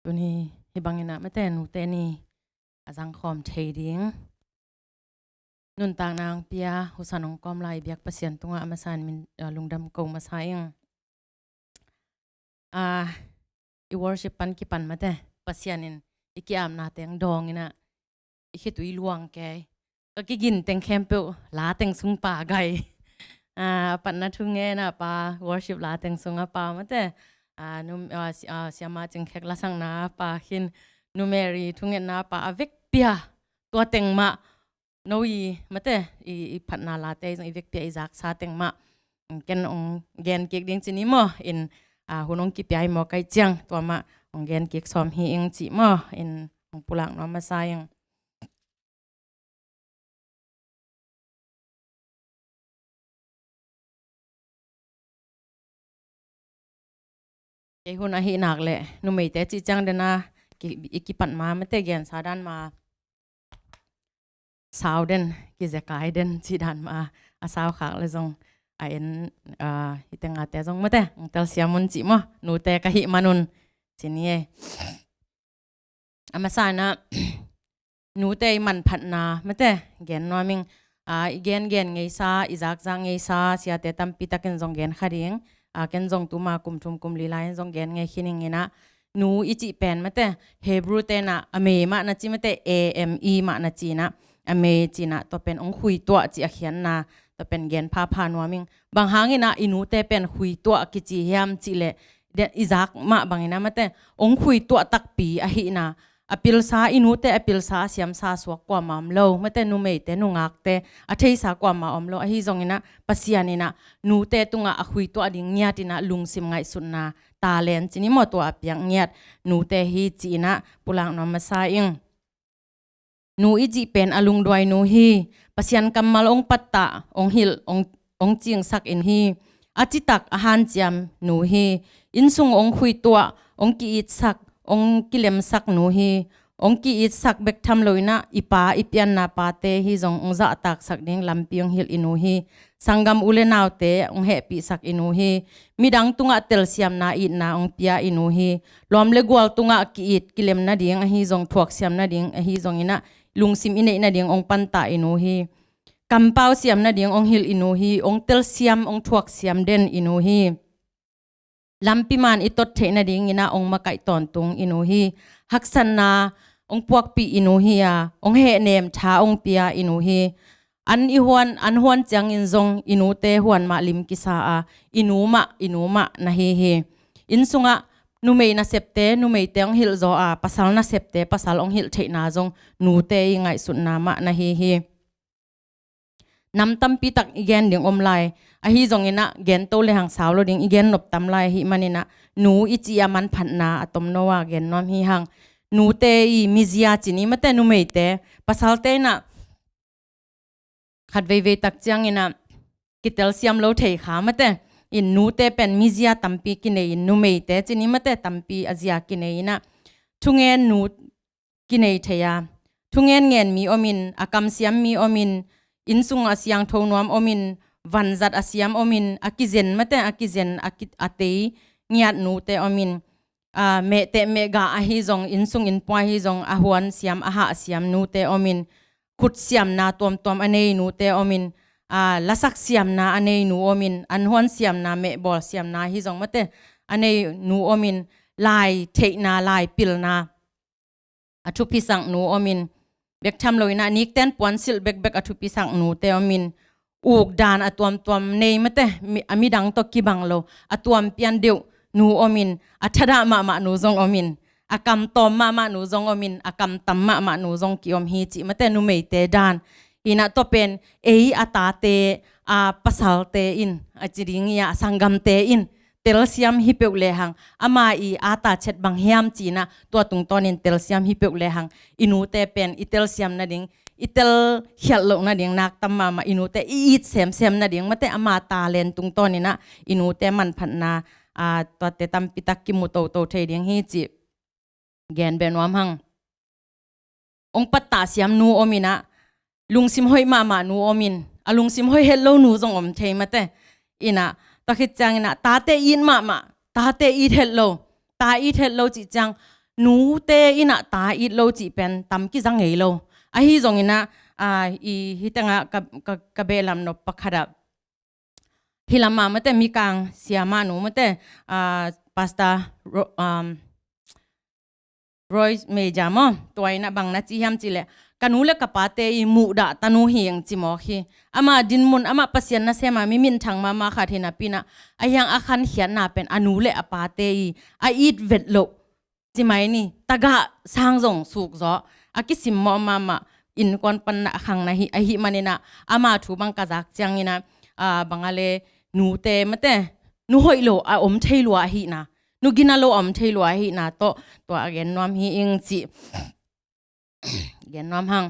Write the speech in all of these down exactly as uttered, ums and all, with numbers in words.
Tuni hih bangin ah mate nute ni a zangkhawm thei ding nuntakna hong pia, husan hong kawm lai biak Pasian tungah a masa in min, ah, lungdam ko masa ing. Ah, i worship pan kipan mate Pasian in i ki-apna teng dawng in ah i khitui luang kei. Ka kigin teng khempeuh la teng sung pa gai. Ah, a patna thu ngen ah pa, worship la teng sung a pa mate. Ah, num-, ah, si-, ah, siama Cing Khek lasakna a pa khin, Nu Mary thungetna a pa, a vekpi a tua teng mah no i mate i, i phatna late zong i vekpi a i zaksa teng mah ken hong gen kik ding ci ni maw. In, ah, hun hong kipia i maw kai ciang tua mah hong gen kik sawm hi ing ci maw. In hong pulak nuam masa ing. Kei hun ahih nak leh numeite cih ciang den a ki, i kipat ma mate gensa dan ma sau den, kizekai den cih dan ma a sau khak le zong a en, ah, hih teng ate zong mate hong telsiam un cih maw, nute ka hih man un ci ni e. A masa in ah nute i manphatna mate gen nuam ing. Ah, i gen gen ngeisa, i zakzak ngeisa siate tampi takin zong gen kha ding. Ah, ken zong tuma kum thum kum li lai in zong gen ngei khin ing in ah, nu i cih pen mate Hebrew te in ah ame mah na ci mate, A M E mah na ci in ah, ame ci in ah tua pen hong khuituah cih a khiatna tua pen gen phapha nuam ing. Bang hang in ah i nute pen khuituah kici hiam cih leh, de-, i zak mah bangin ah mate hong khuituah takpi ahihna, a pilsa, i nute a pilsa a siamsa suak kuamah om lo mate, numeite nungakte a theisa kuamah om lo. Ahi zongin ah Pasian in ah nute tungah a khuituah ding ngiat in ah lungsim ngaihsutna talent ci ni maw, tua a piak ngiat nute hi ci in ah pulak nuam masa ing. Nu i cih pen a lungduai nu hi. Pasian kammal hong pattah, hong hilh, hong, hong cingsak in hi. A citak a hanciam nu hi. Innsung hong khuituah, hong ki-itsak, hong kilemsak nu hi. Hong ki-itsak bek tham lo in ah i pa i pianna pate hi zong hong zahtaksak ding lampi hong hilh i nu hi. Sanggam u le naute hong hehpihsak i nu hi. Midang tungah telsiamna itna hong pia i nu hi. Lawm le gual tungah ki-it kilem nading ahi zong, thuaksiam nading ahi zongin ah lungsim i neih nading hong pantah i nu hi. Kampau siam nading hong hilh i nu hi. Hong telsiam, hong thuaksiam den i nu hi. Lampi man i tot theih nadingin ah hong makaih tawntung i nu hi. Haksatna hong puakpih i nu hi a, hong hehnem tha hong pia i nu hi. An i huan, an huan ciangin zong i nute huan mah lim kisa a, i nu mah, i nu mah na hi hi. Inn sungah numei nasepte, numeite hong hilh zaw a, pasal nasepte, pasal hong hilh theihna zong nute i ngaihsutna mah na hi hi. Nam tampi tak i gen ding om lai. Ahi zongin ah gen to le hang sau lo ding, i gen nop tam lai ahih manin ah nu i cih a manphatna a tomno a gen nuam hi hang. Nute i mizia ci ni mate, numeite, pasalte in ah khat veivei tak ciangin ah kitelsiam lo thei kha mate. In nute pen mizia tampi kinei in, numeite ci ni mate tampi a zia kinei in ah thungen nu kinei thei a. Thungen ngen mi om in, a kamsiam mi om in, inn sung a siangtho nuam om in, vanzat a siam om in, a kizen mate, a kizen, a ki, a tei ngiat nute om in, a, mehteh mehgah ahi zong, inn sung inn pua ahi zong, a huan siam, a hah siam nute om in, khut siamna tuamtuam a nei nute om in, a, lasak siamna a nei nu om in, an huan siamna, mehbawl siamna ahi zong mate a nei nu om in, lai theihna, lai pilna a thupisak nu om in, bek tham lo in ah nikten puansilh bekbek a thupisak nute om in, uk dan a tuamtuam nei mate, mi, a midang tawh kibang lo, a tuam pian deuh nu om in, a thadah mahmah nu zong om in, a kam tawm mahmah nu zong om in, a kam tam mahmah nu zong ki om hi cih mate, numeite dan. In ah tua pen ei a tate, a pasalte in, a ci ding hi a, a sanggamte in telsiam hi peuh le hang, ama i ata chet bang hiam ci in ah tua tungtawnin telsiam hi peuh le hang, i nute pen i telsiam nading, i tel khialh loh nading nak tam mahmah, i nute i it semsem nading mate, ama talent tungtawn in ah i nute manphatna, a, tuate tampi tak kimu toto thei ding hi cih gen beh nuam hang. Hong pattah siam nu om in ah, lungsim hoih mahmah nu om in, a lungsim hoih het lo nu zong om thei mate. In ah, tua khit ciangin ah, tate it mahmah, tate it het lo, ta it het lo cih ciang, nute in ah ta it lo cih pen tam kiza ngei lo. Ahi zongin ah, ah, i, hih tengah ka, ka, ka behlap nop pakhat ah, hih lamah mate, Mikang siamah nu mate, ah, Pastor Ro-, um, Roy Major maw, tua in ah bang na ci hiam cih leh, ka nu le ka pate i muhdah tanu hi ing ci mawk hi. Ama dinmun, amah Pasian nasem a mi minthang mahmah khat hi napi in ah, ahi hang a khankhiatna pen a nu le a pate i a it vet loh ci mai ni, tagah sang zong suk zaw, a kisimmawh mahmah, innkuan pan na khang na hi, ahih manin ah, ama thu bang ka zak ciangin ah, ah, bang a le nute mate, nu hoih lo a om thei lua ahihna, nu gina lo a om thei lua ahihna tawh, tua a gen nuam hi ing cih gen nuam hang.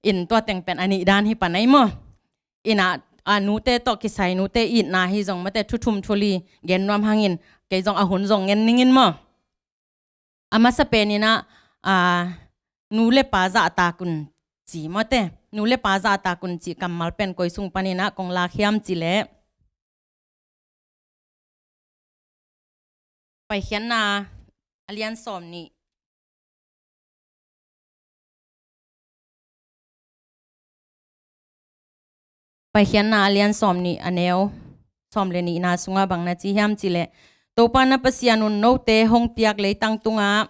In tua teng pen a nih dan hi pan ei maw. In ah, a nute tawh kisai, nute itna hi zong mate, thu thum thu li gen nuam hangin, kei zong a hun zong ngen ning in maw. A masa pen in ah, a, nu le pa zahtak un ci mate, nu le pa zahtak un cih kammal pen koi sung pan in ah kong lak hiam cih leh, Paikhiatna a lian sawm nih. Paikhiatna a lian sawm nih, a neu sawm le nihna sungah bang na ci hiam cih leh, Topa na Pasian un note hong piak leitang tungah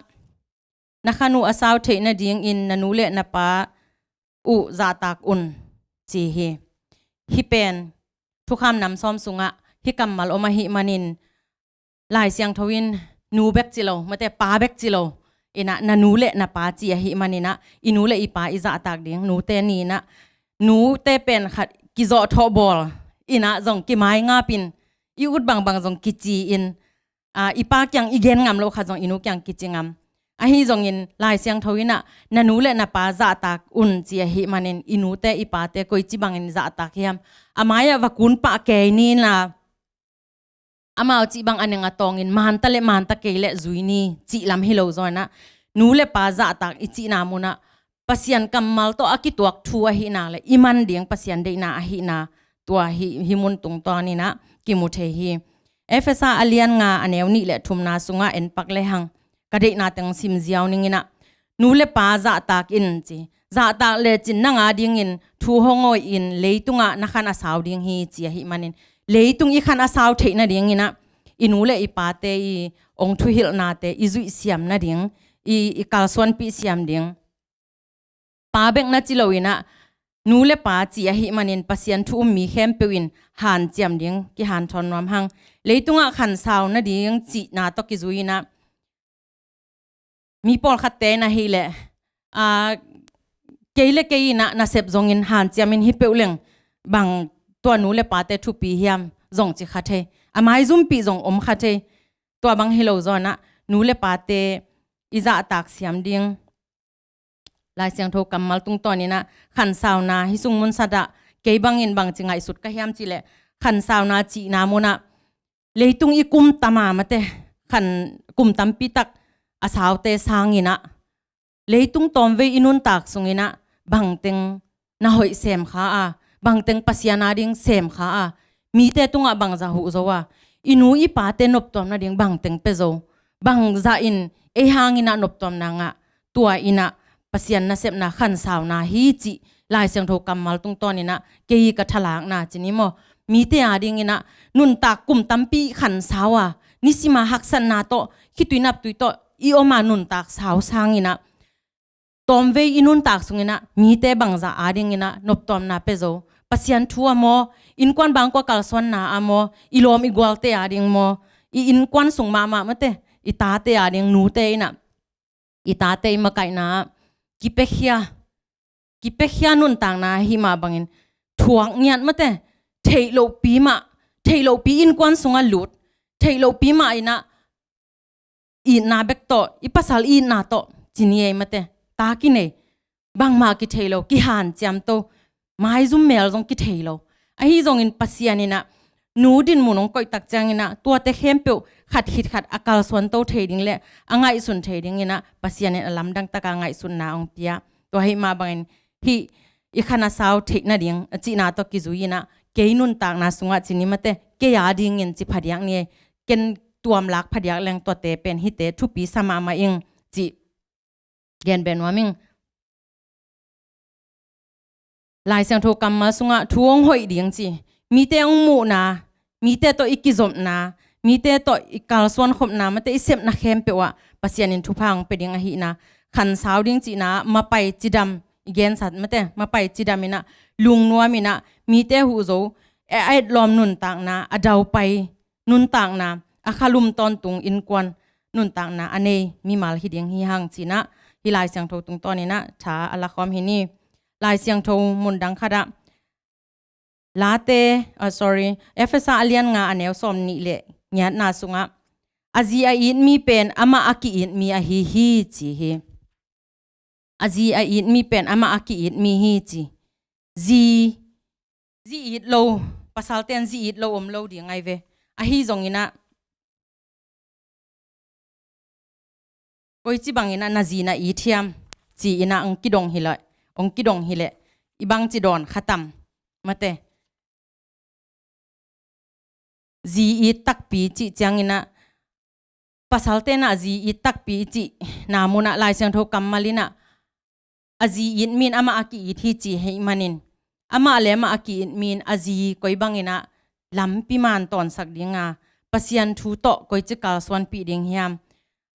na khan uh a sau theih nadingin na nu le na pa uh zahtak un, ci hi. Hih pen thukham nam sawm sungah hih kammal om ahih manin, Lai Siangtho in nu bek ci lo, mate, pa bek ci lo, in ah na nu le na pa ci ahih manin ah, i nu le i pa i zahtak ding, nute ni in ah, nute pen khat kizawhthawh bawl in ah zong kimaingap in, i ut bangbang zong kici in, a, i pa kiang i gen ngam loh khat zong i nu kiang kici ngam. Ahi zongin Lai Siangtho in ah na nu le na pa zahtak un ci ahih manin, i nute i pate koici bangin zahtak hiam? A mai-ah va kun pah kei ni in ah, amau cih bang a neng a tawngin manta le manta kei le zui ni cih lam hi lo zaw in ah, nu le pa zahtak i cihna mun ah Pasian kammal tawh a kituak thu ahih nak le i man ding Pasian deihna ahihna, tua hih, hih mun tungtawn in ah kimu thei hi. Efesa a lian nga, a neu nih le thumna sungah en pak le hang, ka deihna teng sim ziau ning in ah, nu le pa zahtak in ci. Zahtak lecin nang a dingin thu hong awi in leitungah na khan a sau ding hi ci ahih manin, leitung i khan a sau theih nadingin ah, i nu le i pate i ong thuhilhnate i zuih siam nading, i, i kalsuanpih siam ding. Pa bek na ci lo in ah, nu le pa ci ahih manin Pasian thu um mi khempeuh in hanciam ding kihanthawn nuam hang. Leitungah khan sau nading cihna tawh kizui in ah, mi pawlkhatte in ahih leh, a, kei le kei in ah nasep zongin hanciam in hi peuh leng, bang tua nu le pate thupi hiam zong ci kha thei. A maizumpih zong om kha thei. Tua bang hi lo zaw in ah, nu le pate i zahtak siam ding Lai Siangtho kammal tungtawn in ah, khansauna hih sung munsat ah kei bangin bangci ngaihsut ka hiam cih leh, khansauna cihna mun ah leitung i kum tam a, mate, khan kum tampi tak a saute sang in ah, leitung tawmvei i nuntak sung in ah bangteng na hoih sem kha a, bangteng Pasian a ding sem kha a, mite tungah bangzah huh zo a, i nu i pate noptuam nading bangteng pia zo, bangzah in ei hang in ah noptuamna ngah, tua in ah Pasian nasepna khansauna hi cih Lai Siangtho kammal tungtawn in ah kei ka thalakna ci ni maw. Mite a ding in ah nuntak kum tampi khansau a, nisim a haksatna tawh, khitui naptui tawh i om a nuntak sau sang in ah, tawmvei i nuntak sung in ah mite bangzah a ding in ah noptuamna pia zo? Pasian thu ah maw, innkuan bangkua kalsuanna ah maw, i lawm i gualte a ding maw, i innkuan sung mahmah, mate, i tate a ding, nute in ah i tate i makaihna ah kipiakhia, kipiakhia nuntakna ahih mah bangin, thuak ngiat, mate, theih lohpi mah, theih lohpi innkuan sungah lut, theih lohpi mah in ah itna bek tawh, i pasal itna tawh ci ni ei, mate, ta kinei, bangmah kithei lo, kihanciam to, maizum mel zong kithei lo. Ahi zongin Pasian in ah nu dinmun hong koih tak ciangin ah, tuate khempeuh khat khit khat a kalsuan to thei ding le a ngaihsun thei ding in ah Pasian in a lamdang taka ngaihsutna hong pia. Tua ahih mah bangin, hih i khan a sau theih nading a cihna tawh kizui in ah, kei nuntakna sungah ci ni, mate, kei a dingin ci phadiak ni ei, ken tuamlak phadiak leng tuate pen hihte thupi sa mahmah ing cih Gen beh nuam ing. Lai Siangtho kammal sungah thu hong hoih ding ci, mite hong muhna, mite tawh i kizopna, mite tawh i kalsuan khopna, mate i sepna khempeuh ah Pasian in thupha hong pia ding ahihna, khansau ding cihna, mapai cidam i gensat, mate mapai cidam inah, lungnuam inah, mite huhzo, a etlawm nuntakna, a daupai nuntakna, a khalum tawntung innkuan nuntakna a nei mimal hi ding hi hang cinah, hih Lai Siangtho tungtawn inah tha a lakhawm hi ni. Lai Siangtho mundang khatah, Late, ah, sorry, Efesa a lian nga a neu sawm nih le ngiatna sungah, a zi a it mi pen amah a ki-it mi ahi hi ci hi. A zi a it mi pen amah a ki-it mi hi ci. Zi, zi it lo, pasal ten zi it lo om lo ding ai ve. Ahi zong inah, koici bang inah na zi na it hiam ci inah hong kidong hileh, hong kidong hileh, i bangci dawn khatam, mate. Zi it takpi cih ciang inah, pasal tenah zi it takpi cihna munah Lai Siangtho kammal inah, a zi it mi in amah a ki-it hi ci hi manin, amah le amah a ki-it mi in a zi koi bang inah lampi man tawnsak dinga, Pasian thu tawh koici kalsuanpih ding hiam,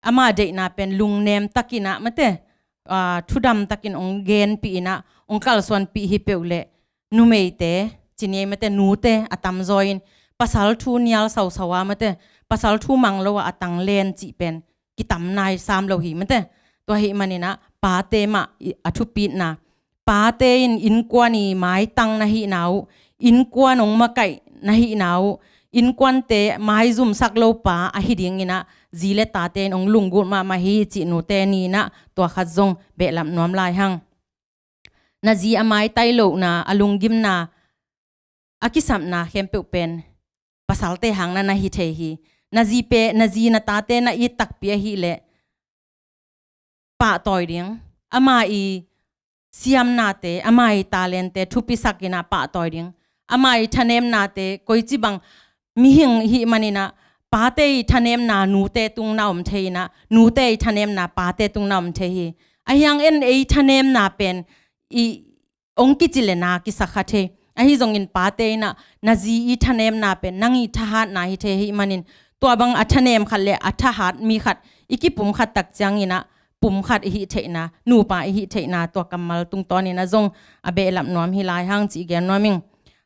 ama deihna pen lungnem takinah, mate, ah, thudam takin hong genpih inah, hong kalsuanpih hi peuh leh, numeite, ci ni ei, mate, nute a tamzaw in pasal thu nial sausau a, mate, pasal thu mang lo a a tanglen cih pen kitam nai sam lo hi, mate. Tua hi maninah pate mah i, a thupitna, pate in innkuan i maitang na hihna uh, innkuan hong makaih na hihna uh, innkuante maizumsak lo pa ahi dinginah zi le tate in hong lunggulh mahmah hi cih nute ni inah tua khat zong behlap nuam lai hang. Na zi a maitai lohna, a lunggimna, a kisapna khempeuh pen pasalte hang na na hi thei hi. Na zi pe, na zi na tate na it takpi ahileh pahtawi ding, ama i siamnate, ama i talente thupisak inah pahtawi ding, ama i thanemnate, koici bang mihing hih maninah pate i thanemna nute tungna om thei inah, nute i thanemna pate tungna om thei hi. Ahi hang en ei thanemna pen i hong kici le na kisakha thei. Ahi zongin pate inah na zi i thanemna pen nang i thahatna hi thei hi manin, tua bang a thanem khat le a thahat mi khat i kipum khat tak cianginah pum khat i hih theihna, nupa i hih theihna, tua kammal tungtawn inah zong a behlap nuam hi lai hang cih gen nuam ing.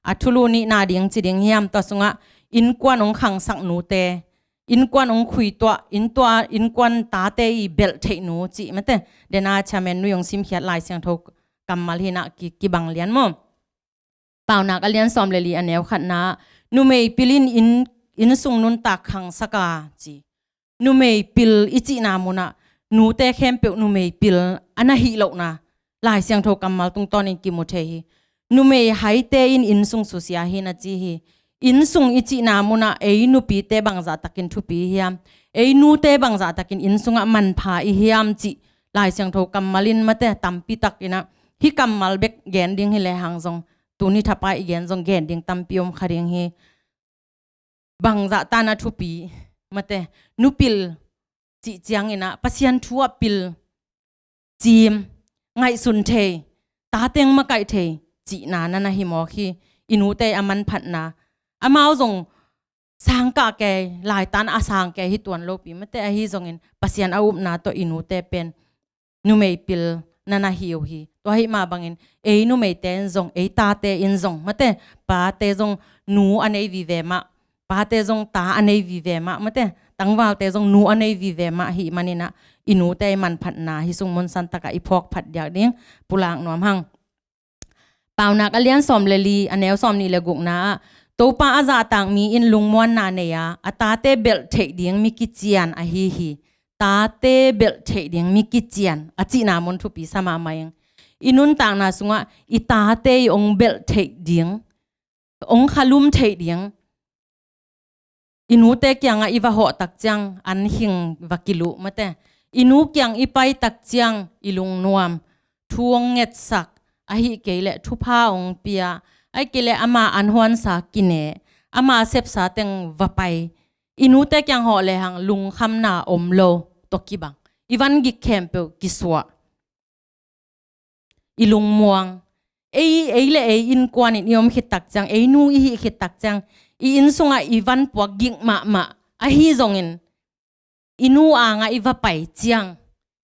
A thulu nihna ding ci ding hiam, tua sungah innkuan hong khangsak nute, innkuan hong khuituah, inntua, innkuan tate i belh theihnu cih, mate, dena chamen nui hong simkhiat Lai Siangtho kammal hinah ki, kibang lian maw. Paunak a lian sawm le li a neu khatna, numei pil in, in, innsung nuntak khangsak a ci. Numei pil i cihna munah nute khempeuh numei pil a na hih lohna Lai Siangtho kammal tungtawnin kimu thei hi. Numei haite in innsung susia hi na ci hi. Innsung i cihna munah ei nupite bangzah takin thupi hiam, ei nute bangzah takin innsungah manpha i hiam cih Lai Siangtho kammal in, mate, tampi takinah, hih kammal bek gen ding hi lehang zong, tuni thapai i gen zong gen ding tampi om kha ding hi. Bangzah tan a thupi, mate, nupil cih cianginah Pasian thu ah pil, cim, ngaihsun thei, tateng makaih thei cihna na na hi mawk hi. I nute a manphatna, amau zong sangkah kei, laitan a sang kei hi tuan lopi, mate, ahi zongin Pasian a upna tawh i nute pen numei pil na na hi uh hi. Tua hih mah bangin ei numeite in zong, ei tate in zong, mate, pate zong nu a nei vive mah, pate zong ta a nei vive mah, mate, tangvalte zong nu a nei vive mah hih maninah i nute i manphatna hih sung mun santakah i phawk phat diak ding pulak nuam hang. Paunak a lian sawm le li a neu sawm nih le gukna ah, Topa a zahtak mi in lungmuanna nei a, a tate belh theih ding mi kician ahi hi. Tate belh theih ding mi kician a cihna mun thupi sa mahmah ing. I nuntakna sungah i tate i hong belh theih ding, hong khalum theih ding, i nute kiangah i va hawh tak ciang an hing va kiluh, mate. I nu kiang i pai tak ciang i lungnuam, thu hong ngetsak, ahih kei leh thupha hong pia, ahih kei leh ama an huansa kine, ama sepsa teng va pai. I nute kiang hawh lehang lungkhamna om lo tawh kibang. I van gik khempeuh kisuah. i lungmuang. Ei, ei le ei innkuan in i om khit tak ciang, ei nu i hih khit tak ciang, i inn sungah i van puak gik mahmah ahi zongin, i nu angah i va pai ciang,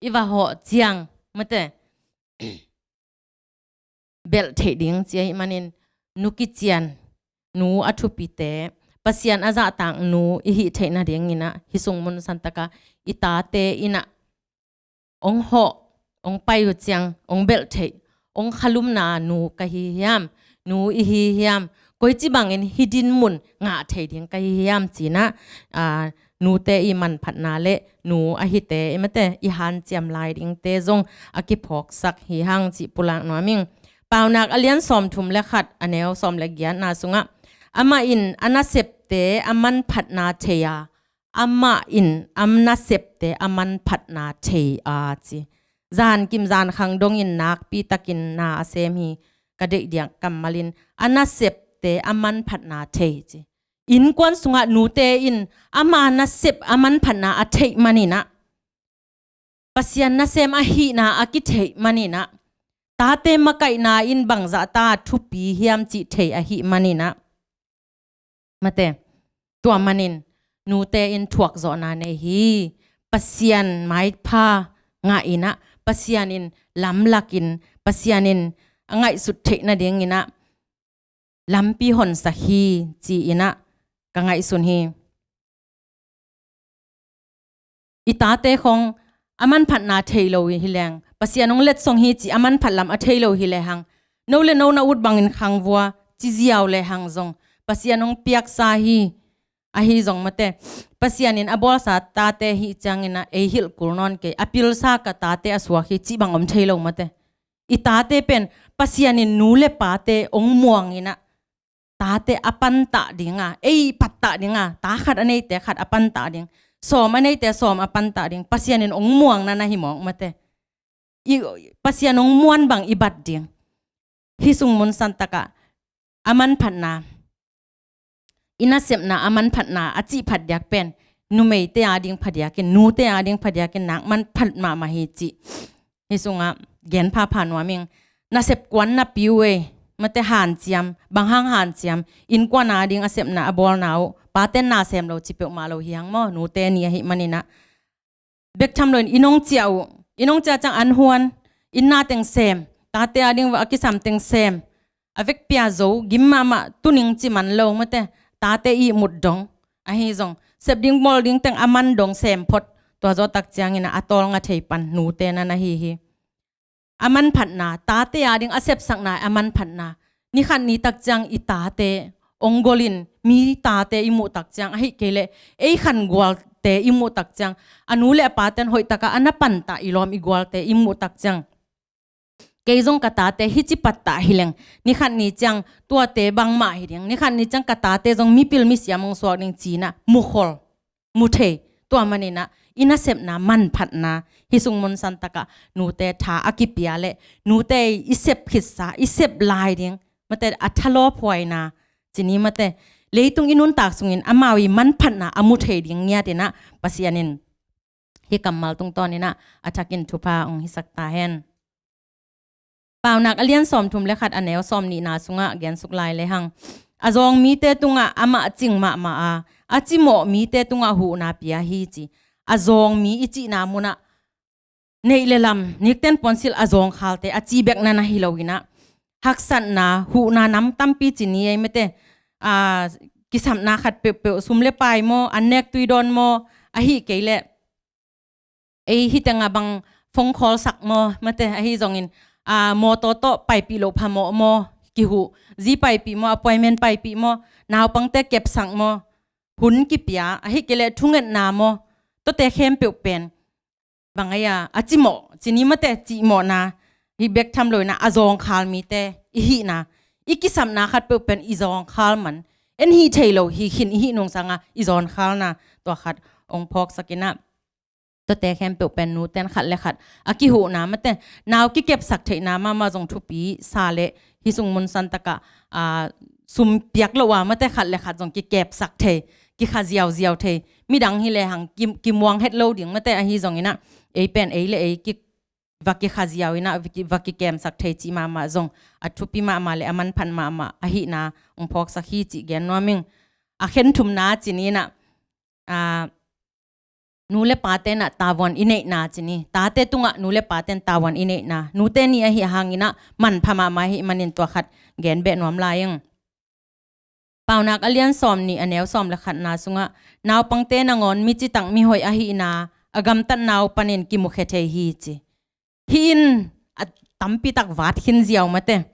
i va hawh ciang, mate, belh theih ding ci ahih manin, nu kician, nu a thupite, Pasian a zahtak nu i hih theih nadingin ah, hih sung mun santakah i tate in ah, ong hawh, ong pai uh ciang, ong belh theih, ong khalumna nu ka hi hiam, nu i hi hiam, koici bangin hih dinmun ngah thei ding ka hi hiam ci-in ah, aa, nute i manphatna le nu a hihte, i mate, i hanciam lai dingte zong a kiphawksak hi hang cih pulak nuam ing. Paunak a lian sawmthum le khat, a neu sawm le giatna sungah, amah in a nasepte a manphatna thei a, amah in a nasepte a manphatna thei a ci. Zankim zankhang dongin nakpi takin na a sem hi, ka deih diak kammalin a nasepte a manphatna thei ci. Innkuan sungah nute in ama nasep a manphatna a theih manin ah, Pasian nasem ahihna a kitheih manin ah, tate makaihna in bangzah ta thupi hiam cih thei ahih manin ah, mate, tua manin nute in thuakzawhna nei hi. Pasian maipha ngah in ah, Pasian in lamlak in, Pasian in a ngaihsut theih nadingin ah lampi honsak hi ci-in ah ka ngaihsun hi. I tate khong a manphatna thei lo hi leng, Pasian hong letsong hi ci a manphat lam a thei lo hi lehang, no le no na ut bangin khangvua ci ziau lehang zong, Pasian hong piaksa hi. Ahi zong mate, Pasian in a bawlsa tate hi ciangin ah ei hilh kul nawn kei, a pilsa ka tate a suak hi cih bang om thei lo mate. I tate pen Pasian in nu le pate ong muang in ah, tate a pantah ding a, ei pattah ding a, ta khat a neite khat a pantah ding, sawm a neite sawm a pantah ding, Pasian in ong muang na na hi mawk mate. I, Pasian ong muan bang i bat ding. Hih sung mun santakah a manphatna, i nasepna a manphatna a cih phadiak pen numeite ading phadiakin, nute ading phadiakin nak manphat mahmah hi cih hih sungah gen phapha nuam ing. Nasep kuan napi uh ei, mate, hanciam, bang hang hanciam, innkuan ading a sepna a bawlna uh, paten na sem lo ci peuhmah lo hi hang maw, nute ni ahih manin ah. Bek tham loin i nong ciah uh, i nong ciah ciang an huan, inn na teng sem, tate ading a kisam teng sem, a vekpi a zo, gim mahmah, tu ning ci man lo mate, tate ihmut dong. Ahi zong, sep ding bawl ding teng a man dong sem phot, tua zawh tak ciangin ah a tawlnga thei pan nute na na hi hi. A manphatna, tate ading a sepsakna a manphatna. Ni khat ni tak ciang i tate ong golin, mi tate i muh tak ciang, ahih kei leh ei khan gualte i muh tak ciang, a nu le a paten hoih taka a na pantah i lawm i gualte i muh tak ciang, kei zong ka tate hih ci pattah hi leng, ni khat ni ciang tuate bangmah hi ding, ni khat ni ciang ka tate zong mipil misiam ong suak ding ci-in ah mukhol, mu thei. Tua manin ah i nasepna manphatna, hih sung mun santakah nute tha a kipia le nute i sep khitsa, i sep lai ding, mate, a thalawphuaina ci ni mate, leitung i nuntak sungin amau i manphatna a mu thei ding ngiatin ah Pasian in hih kammal tungtawnin ah a thakin thupha ong hisak ta hen. Paunak a lian sawmthum le khat, a neu sawmnihna sungah gensuk lai lehang, a zawng mite tungah amah cing mahmah a, a cimawh mite tungah huhna pia hi ci. A zawng mi i cihna munah neih le lam, nikten puansilh a zawngkhalte a ci bek na na hi loin ah, haksatna, huhna nam tampi ci ni ei mate, a, kisapna khat peuhpeuh, sum le pai maw, an nek tui dawn maw, ahih kei leh ei hih tengah bang phone call sak maw, mate, ahi zongin, a, mawtaw tawh paipih loh phamawh maw, kihuh, zi paipih maw, appointment paipih maw, naupangte kepsak maw, hun kipia, ahih kei leh thungetna maw, tuate khempeuh pen bang ei a, a cimawh, ci ni mate, cimawhna, hih bek tham loin ah a zawngkhal mite i hihna, i kisapna khat peuh pen i zawngkhal man, en hih thei lo hi khin i hih nungsangah i zawngkhalna, tua khat ong phawksakin ah, tuate khempeuh pen nuten khat le khat a kihuhna, mate, nau kikepsak theihna mahmah zong thupi sa le, hih sung mun santakah, a, sum piak loh a, mate, khat le khat zong kikepsak thei, kikha ziauziau thei, midang hi lehang ki, kimuang het lo ding, mate, ahi zongin ah ei pen ei le ei ki, va kikhaziau in ah, va ki, va kikemsak thei cih mahmah zong a thupi mahmah le a manphat mahmah ahihna hong phawksak hi cih gen nuam ing. A khen thumna cih in ah, a, nu le pate in ah tavuan i neihna cih in, tate tungah nu le pate in tavuan i neihna, nute ni ahih hangin ah manpha mahmah ahih manin tua khat gen beh nuam lai ing. Paunak a lian sawm nih a neu sawm le khatna sungah, naupangte nangawn mi citak mi hoih ahihna a gamtatna uh panin kimukhia thei hi ci. Hih in a tampi tak vat khin ziau mate.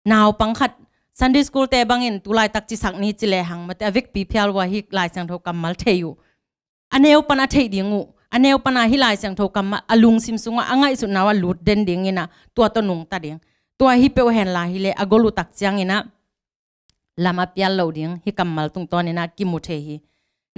Naupang khat Sunday school te bangin tu laitak cisak ni ci lehang mate, a vekpi phial uh a hih Lai Siangtho kammal thei uh, a neu pan a theih ding uh, a neu pan a hih Lai Siangtho kammal a lungsim sungah a ngaihsutna uh a lut den ding in ah tua tawh nungta ding. Tua hi peuh hen la hi leh a gol uh tak ciangin ah lam a pial loh ding, hih kammal tungtawn in ah kimu thei hi.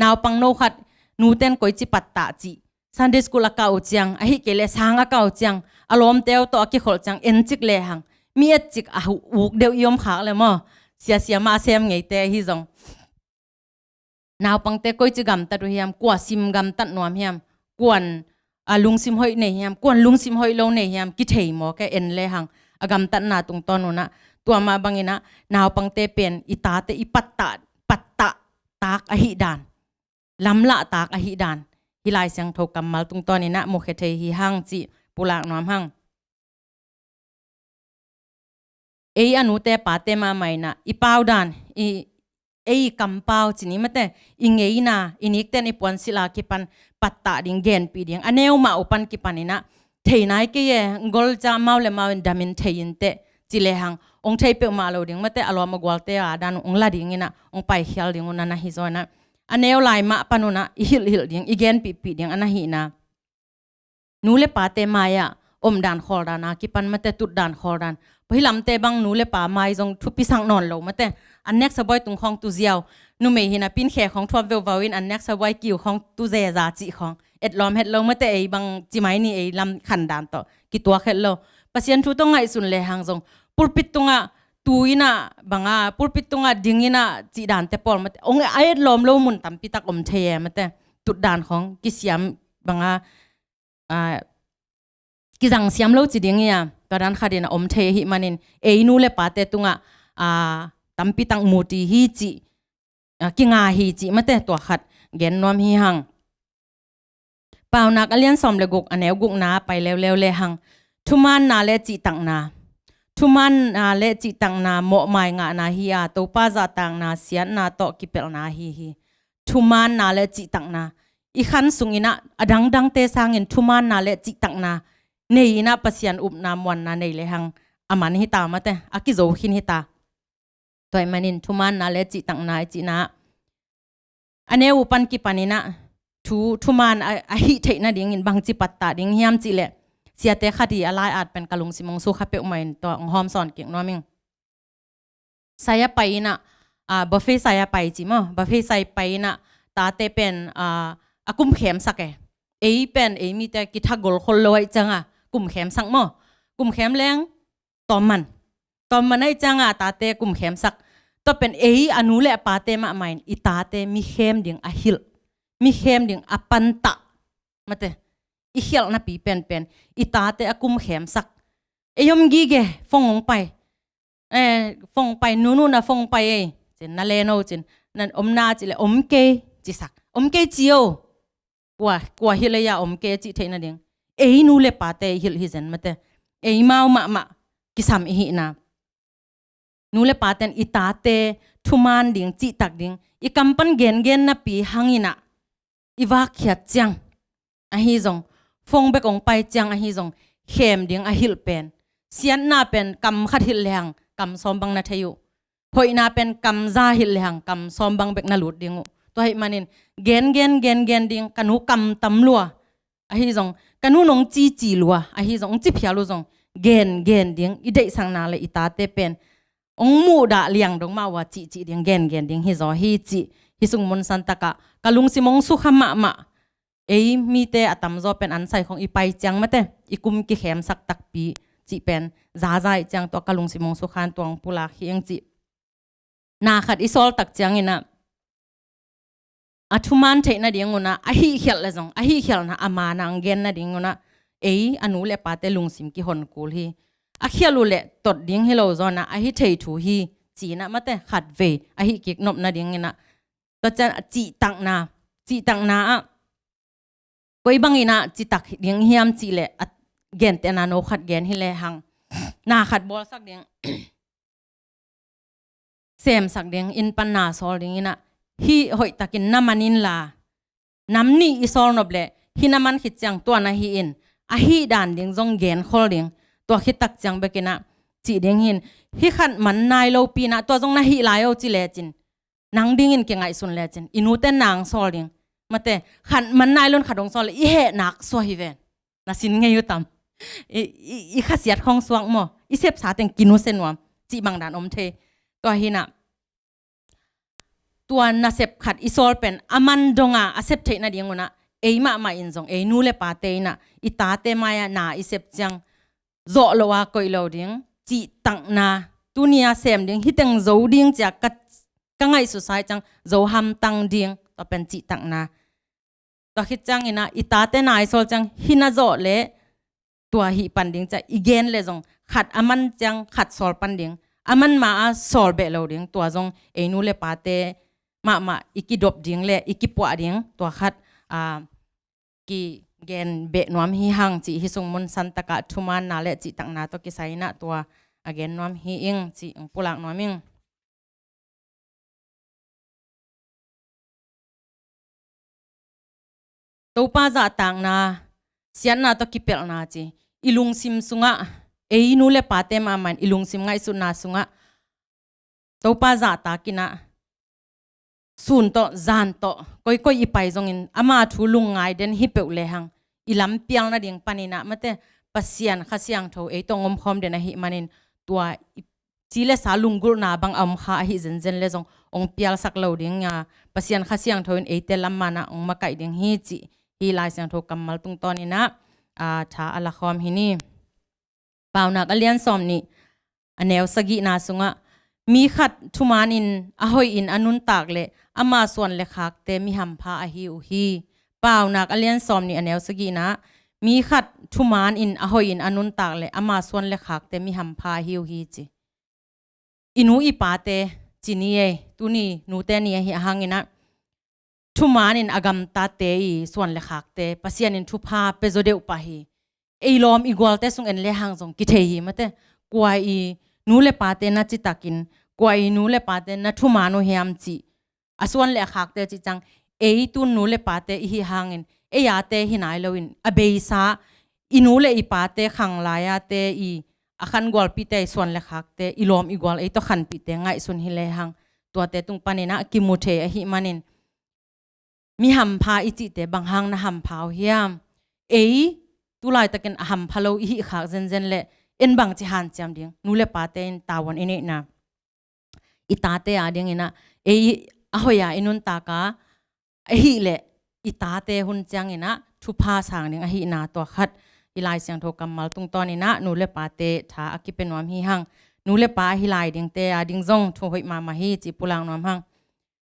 Naupang no khat, nute in koici pattah cih, Sunday school a kah uh ciang, ahih kei leh sang a kah uh ciang, a lawmte uh tawh a kikholh ciang en cik lehang, mi et cik a hu, uk deuh i om khak le maw, siasia mah a sem ngeite ahi zong. Naupangte koici gamtat uh hiam, kua sim gamtat nuam hiam, kuan, a, lungsim hoih nei hiam, kuan lungsim hoih lo nei hiam, kithei mawk e, en lehang a gamtatna tungtawn un ah. Tua mah bangin ah naupangte pen i tate i pattah, pattah tak ahih dan, lamlah tak ahih dan, hih Lai Siangtho kammal tungtawn in ah mukhia thei hi hang cih pulak nuam hang. Ei a nute pate mahmah in ah i pau dan, i, ei i kampau cih ni mate, i ngeina, i nikten i puansilh a kipan pattah ding, genpih ding, a neu mah uh pan kipan in ah, thei nai kei e, gol ciang mau le mau in damin thei inteh ci lehang hong thei peuhmah lo ding mate, a lawm a gualte a dan uh hong la ding in ah hong paikhial ding uh na na hi zaw in ah, a neu lai mah pan un ah i hilhhilh ding, i genpihpih ding a na hihna. Nu le pate mai-ah omdan khawldan a kipan mate, tutdan khawldan. Pawh hih lamte bang nu le pa mai zong thupisak nawn lo mate. An neksa buai tung khawng tu ziau. Numei hi napi in khe khawng thuap veuvau in an neksa buai kiu khawng tu zeza cih khawng. Etlawm het lo mate, ei bang ci mai ni, ei lam khandan tawh kituak het lo. Pasian thu tawh ngaihsun lehang zong pulpit tungah tu in ah bang a, pulpit tungah ding in ah cih dante pawl mate, hong a etlawm lo mun tampi tak om thei e mate. Tutdan khawng kisiam bang a, a, kizang siam lo ci ding hi a, tua dan khat in a om thei ahih manin, ei nu le pate tungah, a, tampi tak muti hi cih, a, kinga hi cih mate, tua khat gen nuam hi hang. Paunak a lian sawm le guk a neu gukna pai leuleu lehang, thumaanna le cihtakna. Thumaanna le cihtakna mawhmai ngahna hi a, Topa zahtakna siatna tawh kipelhna ahi hi. Thumaanna le cihtakna. I khan sung in ah a dangdangte sangin thumaanna le cihtakna nei in ah Pasian upna muanna nei lehang a man hi ta mate, a kizo khin hi ta. Tua ahih manin thumaanna le cihtakna i cihna, a neu uh pan kipan in ah thu, thumaan a, a hih theih nadingin bangci pattah ding hiam cih leh, siate khat hi a lai-at pen ka lungsim hong sukha peuhmah in tua hong hawmsawn kik nuam ing. Sai a pai in ah, a, buffet sai a pai ci maw, buffet sai pai in ah tate pen, a, a kum khemsak e. Ei pen, ei mite kithagol khol lo ahih ciang a kum khemsak maw. Kum khem leng tawmman. Tawmman ahih ciang a tate kum khemsak. Tua pen ei a nu le a pate mahmah in i tate mi khem ding a hilh, mi khem ding a pantah mate, i khialhnapi penpen i tate a kum khemsak. Ei om gige, phone hong pai. Eh, phone hong pai, nunu na phone hong pai ei. Cin na len o cin, na om na cih leh om kei cisak. Om kei ci o. Kua, kua hilh ei a om kei a cih theih nading. Ei nu le pate i hilh hi zen mate. Ei mau mahmah kisam i hihna. Nu le paten i tate thumaan ding, cihtak ding, i kam pan gengen napi hang in ah i vakkhiat ciang ahi zong, phone bek hong pai ciang ahi zong, khem ding a hilh pen, siatna pen kam khat hilh lehang kam sawm bang na thei uh. Hoihna pen kam za hilh lehang kam sawm bang bek na lut ding uh. Tua ahih manin gengen, gengen ding, ka nu kam tam lua ahi zong, ka nu nong cici lua ahi zong, hong ci phial uh zong, gengen ding, i deihsakna le i tate pen hong muhdah liang dong mah uh a cihcih ding, gengen ding hi zaw hi cih, hih sung mun santak ah ka lungsim hong sukha mahmah. Ei mite a tamzaw pen an sai khawng i pai ciang mate, i kum kikhemsak takpi cih pen zaza ih ciang tua ka lungsim hong sukha in tua hong pulak hi ing cih. Na khat i sawl tak ciangin ah, a thumaan theih nading un ah, a hihkhialh le zong, a hihkhialhna a maan ah hong gen nading un ah, ei a nu le pate lungsim kihon kul hi. A khial uh leh tot ding hi lo zaw inah, ahi thei thu hi ci inah, mate, khatvei ahi kik nop nading inah, tua ciang a cihtakna, cihtakna ah koi bang inah citak ding hiam cih leh, a gentehna no khat gen hi lehang, na khat bawlsak ding, semsak ding, inn pan na sawl ding inah, hih hoihtakin na man inla, nam nih i sawl nop leh hih na man khit ciang tua na hih in, ahih dan ding zong genkhol ding. Tua khit tak ciang bek inah cih ding hi in, hih khat man nai lopi inah tua zong na hih lai o ci lecin, nang dingin kingaihsun lecin, i nute nang sawl ding. Mate, khat man nai lo in khat hong sawl leh i heh nak suak hi ven. Na sin ngei uh tam? I, i, i khasiat khong suak maw? I sepsa teng kinusia nuam cih bang dan om thei. Tua hi inah, tua nasep khat i sawl pen a man dong a, a sep theih nading un ah, ei mahmah in zong, ei nu le pate inah i tate mai-ah na i sep ciang, zawh lo a koih lo ding, cihtakna, tuni a sem ding, hih teng zo ding ci-a ka, ka ngaihsutsa ahih ciang zo hamtang ding, tua pen cihtakna. Tua khit ciang inah i tate na i sawl ciang hih na zawh leh tua hih pan ding ci-a i gen leh zong, khat a man ciang khat sawl pan ding, a man ma-a sawl beh lo ding, tua zong ei nu le pate mahmah i kidop ding le i kipuah ding, tua khat, a, kigen beh nuam hi hang cih, hih sung mun santak ah thumaanna le cihtakna tawh kisai inah tua a gen nuam hi ing cih hong pulak nuam ing. Topa zahtakna, siatna tawh kipelhna ci. I lungsim sungah, ei nu le pate mahmah in i lungsim ngaihsutna sungah Topa zahtak inah, sun tawh, zan tawh, koikoi i pai zongin, ama thu lungngai den hi peuh lehang, i lampial nading pan inah, mate, Pasian Kha Siangtho ei tawh hong omkhawm den ahih manin, tua i ci le sa lunggulhna bang a om kha ahi zenzen le zong hong pialsak lo ding a, Pasian Kha Siangtho in eite lam manah hong makaih ding hi cih, hih Lai Siangtho kammal tungtawn inah, a, tha a lakhawm hi ni. Paunak a lian sawmnih, a neu sagihna sungah, mi khat thumaanin a hoihin a nuntak leh ama suan le khakte mi hampha ahi uh hi. Paunak a lian sawmnih, a neu sagihna, mi khat thumaanin a hoihin a nuntak leh ama suan le khakte mi hampha ahi uh hi ci. I nu i pate ci ni ei, tuni nute ni ahih hang inah, thumaanin a gamtate i suan le khakte Pasian in thupha pia zaw deuh pah hi. Ei lawm i gualte sung en lehang zong kithei hi, mate. Kua i nu le pate na citakin, kua i nu le pate na thumaan uh hiam cih, a suan le a khakte cih ciang, ei tun nu le pate i hih hangin, ei ate hi nai loin, a beisa i nu le i pate khang lai-ate i, a khangualpihte i suan le khakte, i lawm i gual ei tawh khanpihte ngaihsun hi lehang, tuate tung pan inah kimu thei ahih manin, mi hampha i cihte bang hang na hampha uh hiam? Ei tu laitakin a hampha lo i hih khak zenzen leh en bangci hanciam ding? Nu le pate in tavuan i neihna, i tate ading inah, ei a hoih a i nuntak a, ahih leh i tate hun ciang inah thupha sang ding ahihna, tua khat hih Lai Siangtho kammal tungtawn inah nu le pate tha a kipia nuam hi hang. Nu le pa ahi lai dingte ading zong thu hoih mahmah hi cih pulak nuam hang.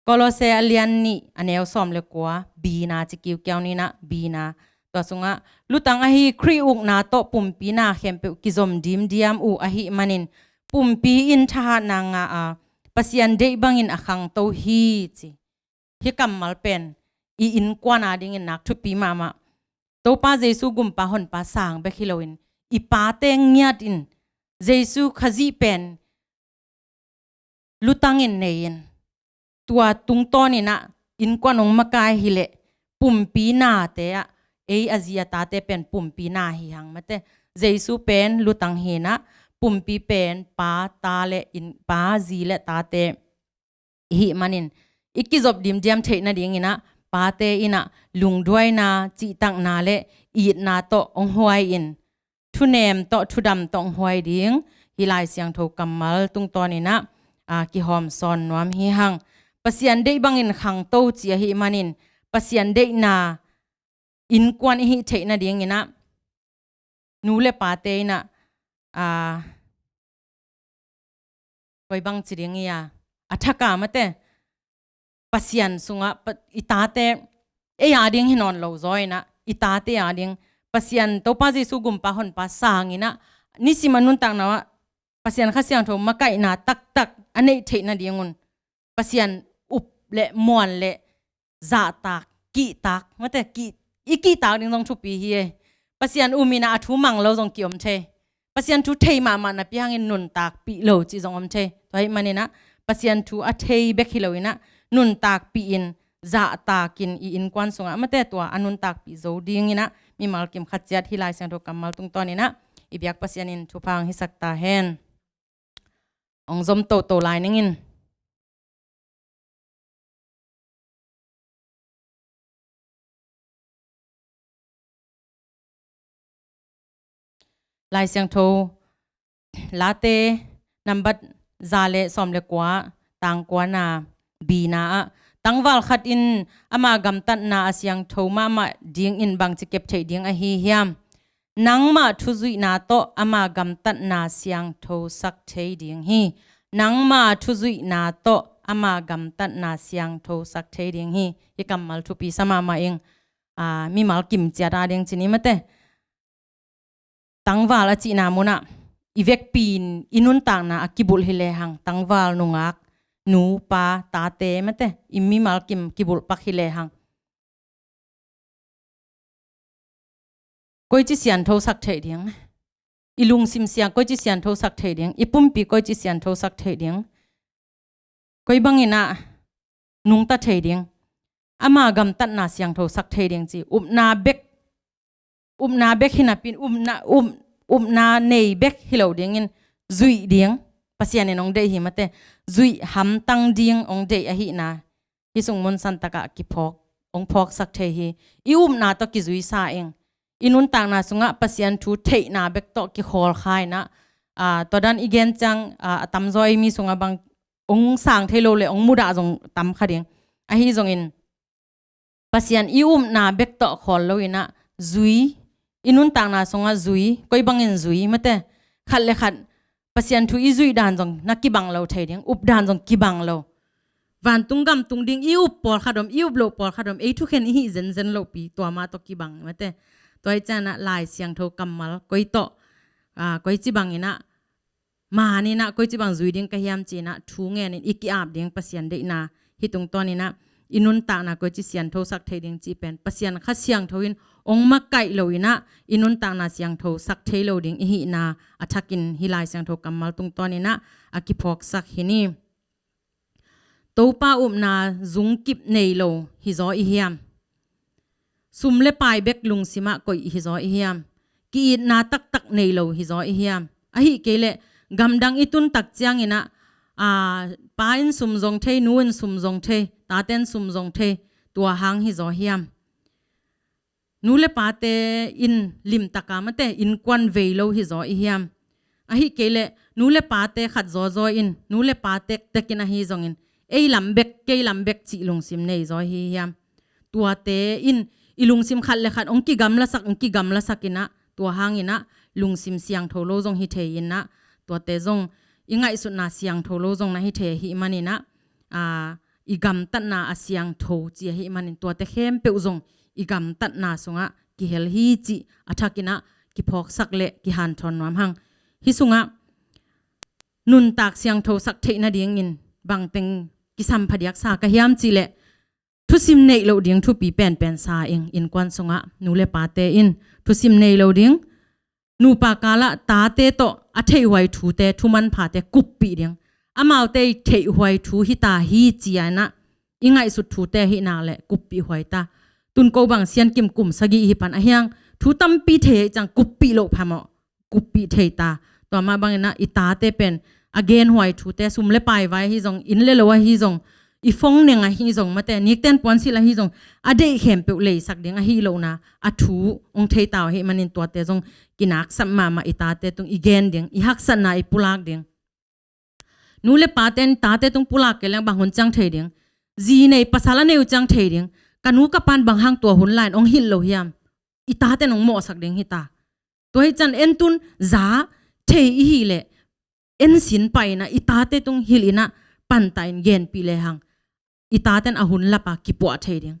Kolose a lian nih, a neu sawm le kua, B-na ci kiukiau ni inah, B-na. Tua sungah, lutang ahi Khrih ukna tawh pumpi na khempeuh kizom dimdiam uh ahih manin, pumpi in thahatna ngah a, Pasian deih bangin a khangto hi ci. Hih kammal pen i innkuan adingin nak thupi mahmah. Topa Jesu gumpa honpa sang bek hi loin, i pate ngiat in Jesu Khazih pen lutangin nei-in, tua tungtawn inah innkuan hong makai hi leh, pumpi nate ah, ei a zi a tate pen pumpi na hi hang, mate. Jesu pen lutang hi inah, pumpi pen pa, ta le in, pa, zi le tate i hih manin, i kizop dimdiam theih nading inah, pate inah lungduaina, cihtakna le itna tawh hong huai in, thunem tawh, thudam tawh hong huai ding, hih Lai Siangtho kammal tungtawn inah, a, kihawm sawn nuam hi hang. Pasian deih bangin khangto ci ahih manin, Pasian deihna innkuan i hih theih nading inah, nu le pate inah, a, koi bang ci ding ia, a thak a, mate, Pasian sungah, pa, i tate, ei ading hi nawn lo zaw inah, i tate ading Pasian Topa Jesu gumpa honpa sanginah nisim a nuntakna ah Pasian Kha Siangtho makaihna taktak a neih theih nadingun Pasian up le muan le zahtak, kihtak, mate, kih, i kihtak ding zong thupi hi e. Pasian um inah a thu mang lo zong kiom thei. Pasian thu thei mahmah napi hangin nuntakpih lo cih zong om thei. Tua ahih maninah Pasian thu a thei bek hi lo inah nuntakpih in, zahtakin i innkuan sungah, mate, tua a nuntakpih zo dinginah mimal kim khat ciat hih Lai Siangtho kammal tungtawninah i biak Pasian in thupha hong hisak ta hen. Hong zom toto lai ning in. Lai Siangtho Late nambat za le sawm le kua, tang kuana, bina ah, tangval khat in ama gamtatna a siangtho mahmah dingin bangci kep theih ding ahi hiam? Nangmah thuzuihna tawh ama gamtatna siangthosak thei ding hi. Nangmah thuzuihna tawh ama gamtatna siangthosak thei ding hi. Hih kammal thupi sa mahmah ing. Aa, mimal kim ciat a ding ci ni, mate. Tangval a cihna munah i vekpi in i nuntakna a kibulh hi lehang, tangval, nungak, nu, pa, tate, mate, i mimal kim kibulh pak hi lehang, koici siangthosak theih ding? I lungsim siang koici siangthosak theih ding? I pumpi koici siangthosak theih ding? Koi banginah nungta thei ding? Ama gamtatna siangthosak thei ding ci, upna bek, upna bek hi napi-in, upna, up, upna nei bek hi lo dingin zuih ding Pasian in hong deih hi, mate. Zuih hamtang ding hong deih ahihna hih sung mun santakah kiphawk, hong phawksak thei hi. I upna tawh kizuisa ing. I nuntakna sungah Pasian thu theihna bek tawh kikhawlkha inah, aa, tua dan i gen ciang, aa, a tamzaw ei mi sungah bang hong sang thei lo le hong mudah zong tam kha ding. Ahi zongin Pasian i upna bek tawh khawl lo inah zui, i nuntakna sungah zui, koi bangin zui, mate. Khat le khat Pasian thu i zuih dan zong na kibang lo thei ding, up dan zong kibang lo. Vantung gam tung ding i up pawlkhat om, i up loh pawlkhat om, ei thukhen i hih zenzen lohpi, tua mah tawh kibang, mate. Tua hi cianah Lai Siangtho kammal koi tawh, aa, koici banginah, maninah koici bang zui ding ka hiam cinah thu ngenin i ki-ap ding Pasian deihna. Hih tungtawninah i nuntakna koici siangthosak thei ding cih pen Pasian Kha Siangtho in hong makaih lo inah i nuntakna siangthosak thei lo ding i hihna a thakin hih Lai Siangtho kammal tungtawninah a kiphawksak hi ni. Topa upna zungkip nei lo hizaw i hiam? Sum le pai bek lungsimah koih hizaw i hiam? Ki-itna taktak nei lo hizaw i hiam? Ahih kei leh gamdang i tun tak cianginah, aa, pa in sum zong thei, nu in sum zong thei, tate in sum zong thei, tua hang hizaw hiam? Nu le pate in limtaka, mate, innkuan vei lo hizaw i hiam? Ahih kei leh nu le pate khat zawzaw in, nu le pa tektek in ahi zongin ei lam bek, kei lam bek cih lungsim nei zaw hi hiam? Tuate in i lungsim khat le khat hong kigamlasak, hong kigamlasak inah, tua hanginah lungsim siangtho lo zong hi thei inah, tuate zong i ngaihsutna siangtho lo zong na hi thei ahih maninah, aa, i gamtatna a siangtho ci ahih manin tuate khempeuh zong i gamtatna sungah kihel hi cih a thakinah kiphawksak le kihanthawn nuam hang. Hih sungah nuntak siangthosak theih nadingin bangteng kisam phadiak sa ka hiam cih leh, thusim neih loh ding thupi penpen sa ing. Innkuan sungah nu le pate in thusim neih loh ding, nupa kalah tate tawh a theihhuai thute, thumanphate kuppih ding. Amaute i theihhuai thu hita hi ci-a inah i ngaihsut thute ahih nak leh kuppih huai ta. Tun ko bang siankim kum sagih hi pan ahiang, thu tampi thei ahih ciang kuppih loh phamawh, kuppih thei ta. Tua mah banginah i tate pen a genhuai thute, sum le pai vai ahi zong, inn le lo ahi zong, i phone neng ahi zong, mate, nikten puansilh ahi zong, a deih khempeuh leisak ding ahi lohna a thu hong thei ta uh ahih manin tuate zong kinaksap mahmah, i tate tung i gen ding, i haksatna i pulak ding. Nu le pate in tate tung pulak kei leng bang hun ciang thei ding? Zi nei pasal a nei uh ciang thei ding? Ka nu ka pan bang hang tua hun lai-in hong hilh lo hiam? I tate in hong mawhsak ding hita. Tua hi ciang en tun za thei i hih leh en sin pah inah i tate tung hilh inah pantah in genpih lehang, i tate in a hun lapa kipuah thei ding.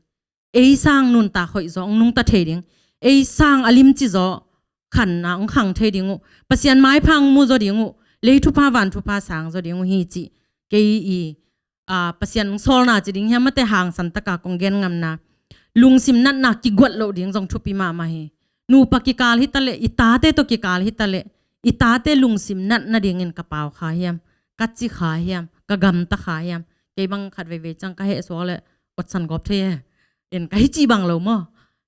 Ei sang nuntak hoih zaw hong nungta thei ding. ei sang a limci zaw khanna hong khang thei ding uh, Pasian maipha hong mu zaw ding uh, lei thupha van thupha sang zaw ding uh hi cih kei i, aa, Pasian hong sawlna ci ding hiam, mate, hangsan taka kong gen ngamna, lungsim natna kiguat loh ding zong thupi mahmah hi. Nupa kikal hi taleh, i tate tawh kikal hi taleh, i tate lungsim natna dingin ka pau kha hiam, ka ci kha hiam, ka gamta kha hiam? Kei bang khat veivei ciang ka heh suak leh otsan gawp thei e. In ka hi cih bang lo maw?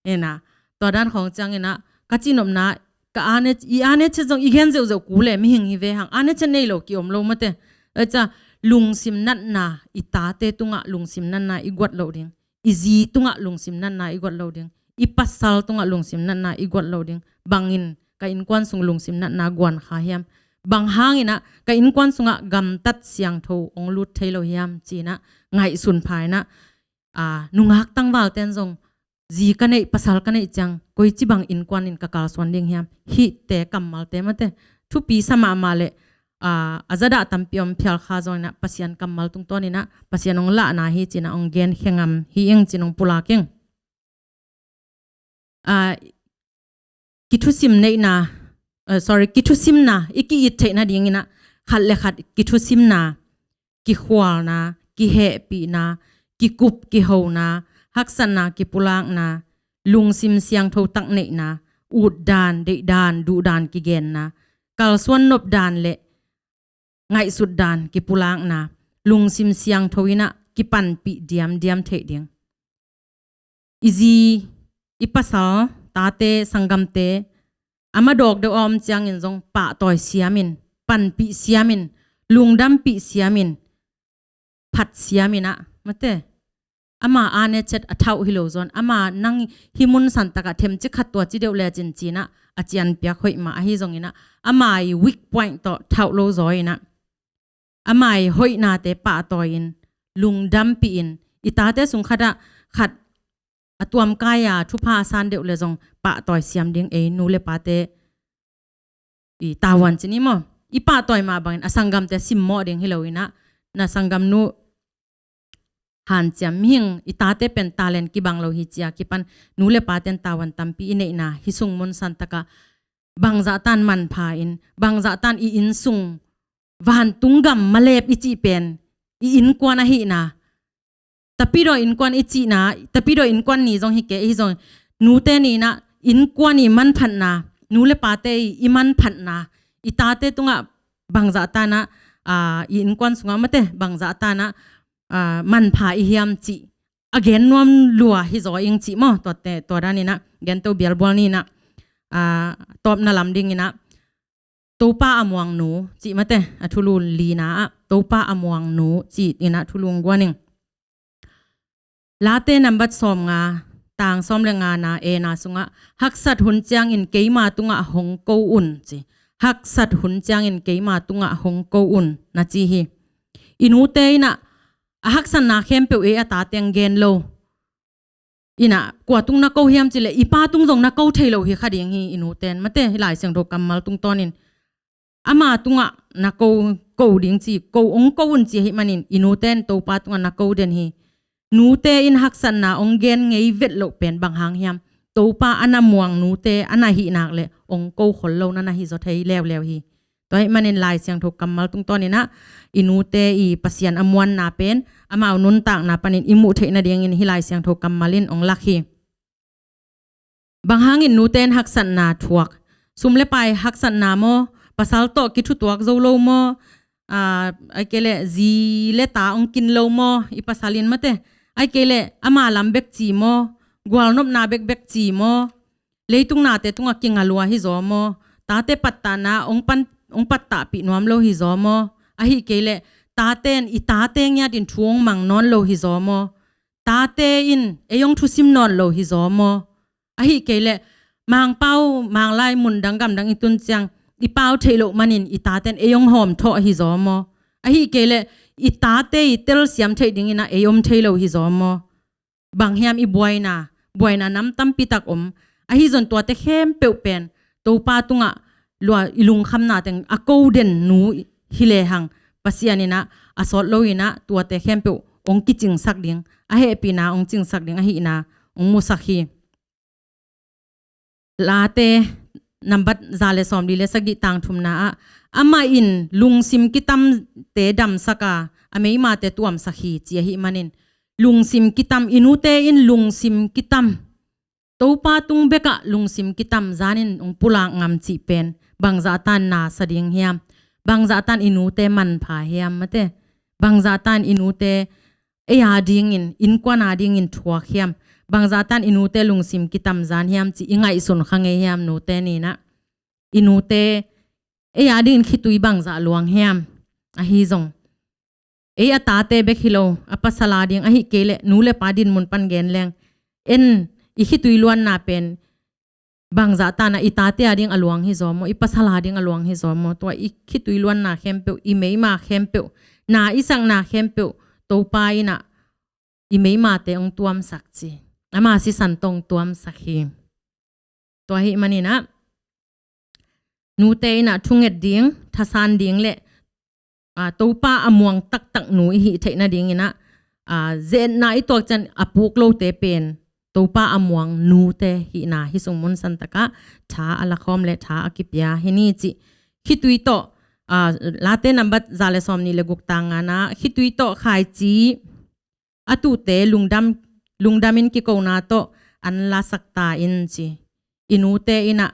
Ina, tua dan khawng ciang ina, ka cihnopna, ka ane, i ane chet zong i gen zeuhzeuh kul e, mihing hi ve hang, ane chet nei lo ki om lo, mate. Aca, lungsim natna, i tate tungah lungsim natna i guat loh ding, i zi tungah lungsim natna i guat loh ding, i pasal tungah lungsim natna i guat loh ding. Bangin ka innkuan sung lungsim natna guan kha hiam? Bang hang ina ka innkuan sungah gamtat siangtho hong lut thei lo hiam ci ina ngaihsun pha ina, aa, nungak tangval ten zong zi ka neih, pasal ka neih ciang koici bang innkuan in ka kalsuan ding hiam? Hihte kammalte, mate, thupi sa mahmah leh, aa, a zadah tampi om phial kha zong ina Pasian kammal tungtawn ina Pasian hong lahna hi ci ina hong gen khe ngam hi ing ci ina hong pulak ing. Aa, kithusim neihna, eh, sorry, kithusimna i ki-it theihna ding ina khat le khat kithusimna, kikhualna, kihehpihna, kikup kihona, haksatna kipulakna, lungsim siangtho tak neihna, utdan, deihdan, duhdan kigenna, kalsuan nopdan le ngaihsutdan kipulakna, lungsim siangtho ina kipanpih diamdiam theih ding. I zi, i pasal, tate, sanggamte, a madawk deuh a om ciangin zong pahtawi siamin, panpih siamin, lungdampih siamin, phat siamin ah, mate, ama ane chet a thauh hi lo zaw in, ama nang hih mun santakah themcik khat tuaci deuh lecin ci ina a cianpiak hoih mah ahi zong ina, ama i weak point tawh thauh lo zaw ina, ama i hoihnate pahtawi in, lungdampih in, i tate sung khatah khat a tuamkai a thupha a san deuh le zong pahtawi siam ding ei nu le pate i tavuan ci ni maw? I pahtawi mah bangin a sanggamte simmawh ding hi lo ina, na sanggamnu hanciam, mihing i tate pen talent kibang lo hi ci a kipan nu le paten tavuan tampi i neihna, hih sung mun santakah bangzahtan manpha in, bangzahtan i innsung, vantung gam malep i cih pen i innkuan ahihna, Tapidaw innkuan i cihna, Tapidaw innkuan ni zong hi kei, hi zong nute ni ina innkuan i manphatna, nu le pate i, i manphatna, i tate tungah bangzahtan ah, aa, i innkuan sungah mate bangzahtan ah, aa, manpha i hiam cih a gen nuam lua hi zaw ing cih maw? Tuate, tua dan ina genteu bialbual ni ina, aa, tawpna lam ding ina Topa a muangnu cih mate, a thulu lina ah Topa a muangnu cih ina thulu guan ing. Late nambat sawmnga, tang sawm le ngana, ena sungah, haksat hun ciangin keima tungah hong ko un ci. Haksat hun ciangin keima tungah hong ko un na ci hi. I nute ina a haksatna khempeuh ei a tate hong gen lo ina, kua tung na ko hiam cih leh i pa tung zong na ko thei lo hi kha ding hi. I nute in mate, hih Lai Siangtho kammal tungtawnin ama tungah na ko, ko ding ci, ko, hong ko un ci ahih manin i nute in Topa tungah na ko den hi. Nute in haksatna hong gen ngei vet loh pen bang hang hiam? Topa a na muang nute a na hih nak leh hong ko khol lo na na hi zaw thei leuleu hi. Tua ahih manin Lai Siangtho kammal tungtawn ina i nute i Pasian a muanna pen amau nuntakna panin i muh theih nadingin hih Lai Siangtho kammal in hong lak hi. Bang hangin nute in haksatna thuak? Sum le pai haksatna maw? Pasal tawh kithutuak zo lo maw? Aa, ahih kei leh zi le ta hong kin lo maw i pasal in mate? Ahih kei leh ama lam bek ci maw? Gualnopna bekbek ci maw? Leitung nate tungah kinga lua hi zaw maw? Tate pattahna hong pan, hong pattahpih nuam lo hi zaw maw? Ahih kei leh tate in i tate ngiatin thu hong mang nawn lo hi zaw maw? Tate in ei hong thusim nawn lo hi zaw maw? Ahih kei leh Mangpau, Manglai, mun dang gam dang i tun ciang i pau theih loh manin i tate in ei hong hawm thawh hi zaw maw? Ahih kei leh i tate i telsiam theih dingin ah ei om thei lo hi zaw maw? Bang hiam i buaina, buaina nam tampi tak om. Ahi zong tuate khempeuh pen Topa tungah lua i lungkhamna teng a ko den nu hi lehang Pasian in ah a sawt lo in ah tuate khempeuh hong kicingsak ding, a hehpihna hong cingsak ding ahihna hong musak hi. Late nambat za le sawmli le sagih tang thumna ah, amah in lungsim kitamte damsak a, a meimate tuamsak hi, ci ahih manin, lungsim kitam, i nute in lungsim kitam, Topa tung bekah lungsim kitam zanin hong pulak ngam cih pen bangzah tan na sa ding hiam? Bangzah tan i nute manpha hiam, mate? Bangzah tan i nute ei a dingin, innkuan a dingin thuak hiam? Bangzah tan i nute lungsim kitam zan hiam cih i ngaihsun kha ngei hiam? Nute ni nah, i nute ei a dingin khitui bangzah luang hiam? Ahi zong, ei a tate bek hi lo, a pasal a ding, ahih kei leh nu le pa dinmun pan gen leng, en, i khitui luanna pen bangzah tan a, i tate a ding a luang hi zaw maw, i pasal a ding a luang hi zaw maw? Tua i khitui luanna khempeuh, i meima khempeuh, na i sakna khempeuh, Topa in ah i meimate hong tuamsak ci. Ama sisan tawh hong tuamsak hi. Tua ahih manin ah, nute in ah thunget ding, thasan ding le, aa, Topa a muang taktak nu i hih theih nadingin ah, aa, ze-etna i tuak ciang a puk lote pen Topa a muang nute hihna hih sung mun san tak ah tha a lakhawm le tha a kipia hi ni cih. Khitui tawh, aa, Late nambat za le sawmnih le guk tang ngana ah, khitui tawh khaici a tuute lungdam, lungdamin kikona tawh an lasak ta in, ci. I nute in ah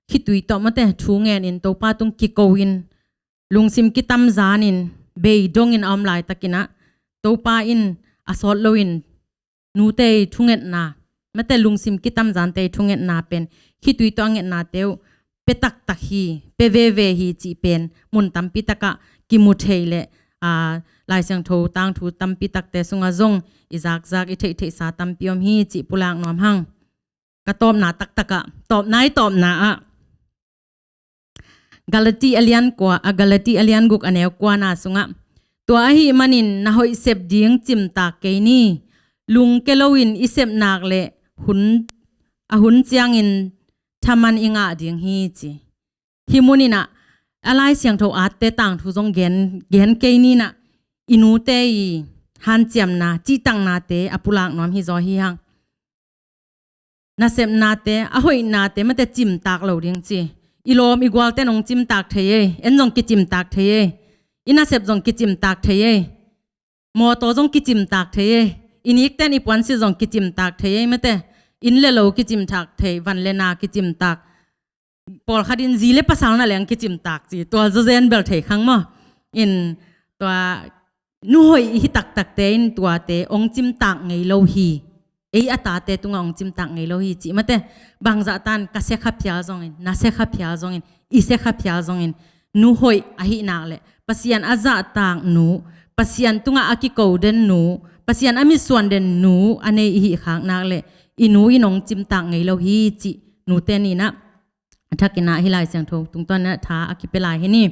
khitui tawh, mate, thu ngenin Topa tung kiko in, lungsim kitam zanin, bei dongin a om laitakin ah, Topa in a sawt loin nute i thungetna, mate, lungsim kitam zante i thungetna pen khitui tawh a ngetnate uh pia taktak hi, pia veve hi cih pen mun tampi tak ah kimu thei le, aa, Lai Siangtho tangthu tampi takte sungah zong i zakzak, i theihtheihsa tampi om hi cih pulak nuam hang. Ka tawpna taktak ah, tawpna i tawpna ah, Galati a lian kua, a Galati a lian guk a neu kuana sungah, tua ahih manin na hoih sep ding cimtak kei ni. Lungke loin i sep nak le hun, a hun ciangin thaman i ngah ding hi, ci. Hih munin ah, a Lai Siangtho atte tangthu zong gen, gen kei ni nah, i nute i hanciamna, cihtaknate a pulak nuam hi zaw hi hang. Nasepnate, a hoihnate, mate, cimtak lo ding, ci. I lawm i gualten hong cimtak thei ei, en zong kicimtak thei ei. I nasep zong kicimtak thei ei. Mawtaw zong kicimtak thei ei. I nikten i puansilh zong kicimtak thei ei, mate. Inn le lo kicimtak thei, van le na kicimtak. Pawlkhat in zi le pasal na leng kicimtak, ci. Tua zawzen bel thei khang maw? In tua nu hoih i hi taktakte in tuate hong cimtak ngei lo hi. Ei a tate tungah hong cimtak ngei lo hi, cih, mate. Bangzah tan ka sia kha phial zongin, na sia kha phial zongin, i sia kha phial zongin, nu hoih ahih nak le Pasian a zahtak nu, Pasian tungah a kiko den nu, Pasian a mitsuan den nu a nei i hih khak nak le i nu in hong cimtak ngei lo hi, cih nute ni nah a thakin ah hih Lai Siangtho tungtawn in ah tha a kipia lai hi ni.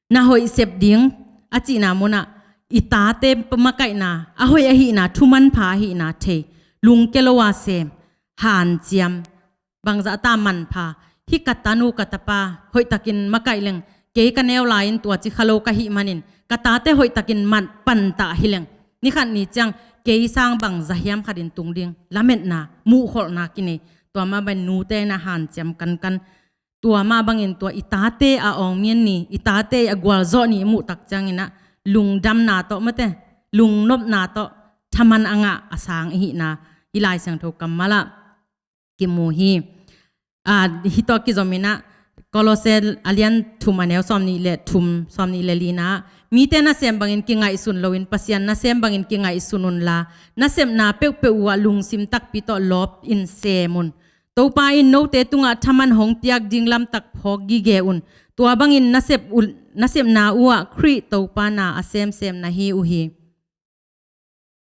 Na hoih sep ding a cihna munah i tate makaihna, a hoih ahihna, thumanpha ahihna thei, lungke lo a sem, hanciam, bangzah ta manpha, hih ka tanu ka tapa hoihtakin makaih leng, kei ka neu lai-in tua ci kha lo ka hih manin, ka tate hoihtakin man pantah hi leng, nikhat ni ciang kei sang bangzah hiam khatin tung ding, lametna, muhkholhna kinei. Tua mah bangin nute in ah hanciam kankan. Tua mah bangin tua i tate a awngmian ni, i tate a gualzawh ni i muh tak ciangin ah, lungdamna tawh, mate, lungnopna tawh thaman a ngah a sang i hihna hih Lai Siangtho kammal ah kimu hi. Aa, hih tawh kizom in ah, Kolose a lian thum a neu sawmnih le thum, sawmnih le lina ah, mite nasem bangin kingaihsun loin Pasian nasem bangin kingaihsun unla, nasepna peuhpeuh uh ah lungsim takpi tawh lawp in sem un. Topa in note tungah thaman hong piak ding lamtak phawk gige un. Tua bangin nasep un, nasepna uh ah Khrih Topa na a semsem na hi uh hi.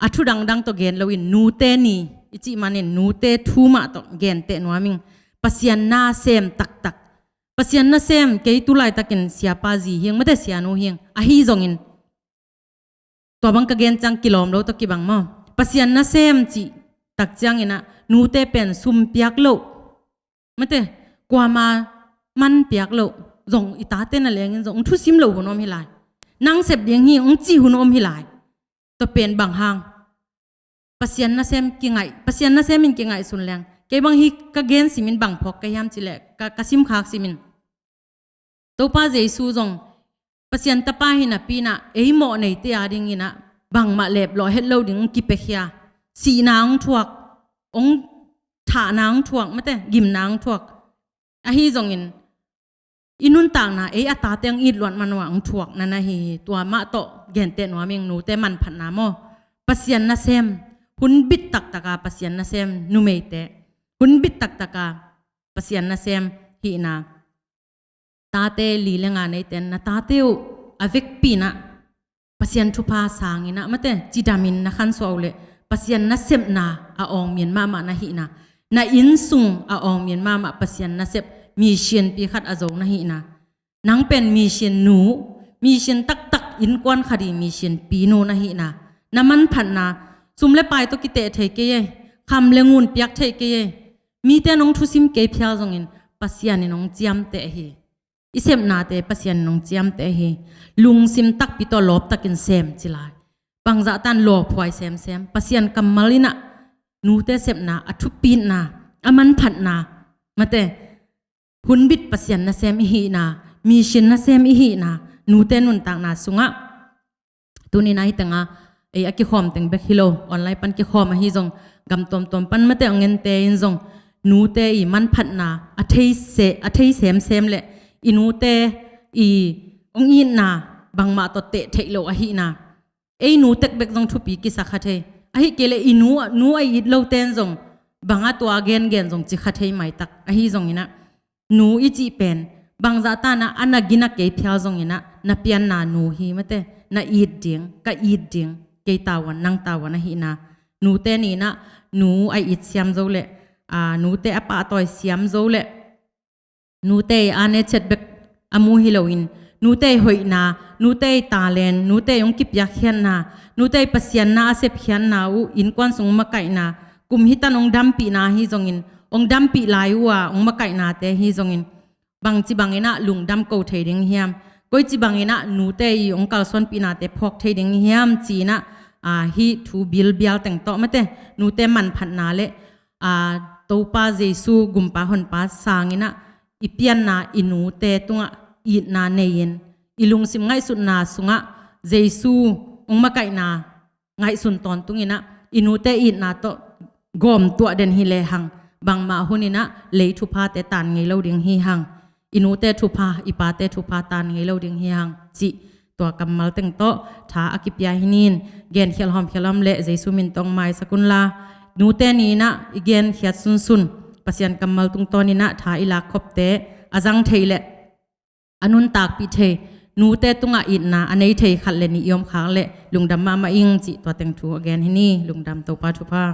A thu dangdang tawh gen loin nute ni i cih manin nute thu mah tawh genteh nuam ing. Pasian nasem taktak. Pasian nasem, kei tu laitakin siapa zi hi ing, mate, sianu hi ing. Ahi zongin, tua bang ka gen ciang kilawm lo tawh kibang maw? Pasian nasem cih tak ciangin ah nute pen sum piak loh, mate, kuama man piak loh, zong i tate na lengin zong hong thusim loh hun om hi lai. Nang sep ding hi hong cih hun om hi lai. Tua pen bang hang? Pasian nasem kingaih, Pasian nasem in kingaihsun leng, Kei bang hi ka gen simin bang phawk ka hiam cileh ka, ka simkhak simin Topa Jesu zong Pasian tapa hi napi inah ei mawh neite a dinginah bangmah leplawh het lo ding hong kipiakhia. Sihna hong thuak, hong thahna hong thuak, mate gimna hong thuak. Ahi zongin i nuntakna ei a tate hong it luat man uh ah hong thuak na na hi hi. Tua mah tawh genteh nuam ing, nute manphatna maw, Pasian nasem, hun bit taktaka Pasian nasem numeite, hun bit taktaka Pasian nasem hihna. Tate li le nga neite in na tate uh a vekpi inah Pasian thupha sanginah, mate cidamin na khansuah uh leh Pasian nasepna a awngmin mahmah na hihna. Na innsung a awngmin mahmah Pasian nasep mi sianpi khat a zo na hihna. Nang pen mi siannu, mi sian taktak innkuan khat i mi sianpinu na hihna. Na manphatna, sum le pai tawh kiteh thei kei ei, kham le ngun piak thei kei ei. Mite in hong thusim kei phial zongin Pasian in hong ciamteh hi. I sepnate Pasian in hong ciamteh hi. Lungsim takpi tawh lawptakin sem ci lai. Bangzahtan lawphuai semsem. Pasian kammal inah nute sepna a thupitna, a manphatna, mate hun bit Pasian nasem i hihna, mi sian nasem i hihna, nute nuntakna sungah. Tuni-in a hi tengah ei a kikhawm teng bek hi lo, online pan kikhawm ahi zong, gam tuamtuam pan mate a ngente in zong nute i manphatna a thei se, a thei semsem le i nute i hong itna bangmah tawh teh theih loh ahihna. Ei nu tekbek zong thupi kisa kha thei. Ahi kei le i nu, nu a it lote in zong banga tua gengen zong ci kha thei maitak. Ahi zonginah nu i cih pen bangzahtanah a na gina kei phial zonginah na pianna nu hi, mate na it ding, ka it ding, kei tavuan nang tavuan ahihna. Nute ninah nu a it siam zo le, aa, nute a pahtawi siam zo le, nute i a ne chet bek a mu hi loin, nute i hoihna, nute i talent, nute i hong kipiakkhiatna, nute i Pasian na a sepkhiatna uh, innkuan sung makaihna, kum hitan hong dampihna hi zongin, hong dampih lai uh a hong makaihnate hi zongin, bangci banginah lungdam ko thei ding hiam? Koici banginah nute i hong kalsuanpihnate phawk thei ding hiam? Ci-inah, aa, hih thu bilbial teng tawh mate nute manphatna le, aa, Topa Jesu gumpa honpa sanginah i pianna i nute tungah itna nei-in, i lungsim ngaihsutna sungah Jesu hong makaihna ngaihsun tawntunginah i nute itna tawh gawm tuah den hi lehang, bangmah huninah lei thuphate taan ngei lo ding hi hang. I nute thupha, i pate thupha taan ngei lo ding hi hang, cih tua kammal teng tawh tha a kipia hi nin, genkhial hawmkhial om le Jesu min tawh maisak unla, nute ninah i genkhiat sunsun Pasian kammal tungtawninah tha i lakkhopte a zang thei le a nuntakpih thei, nute tungah itna a nei thei khat le nih i om khak le lungdam mahmah ing, cih tua teng thu a gen hi ni. Lungdam, Topa thupha.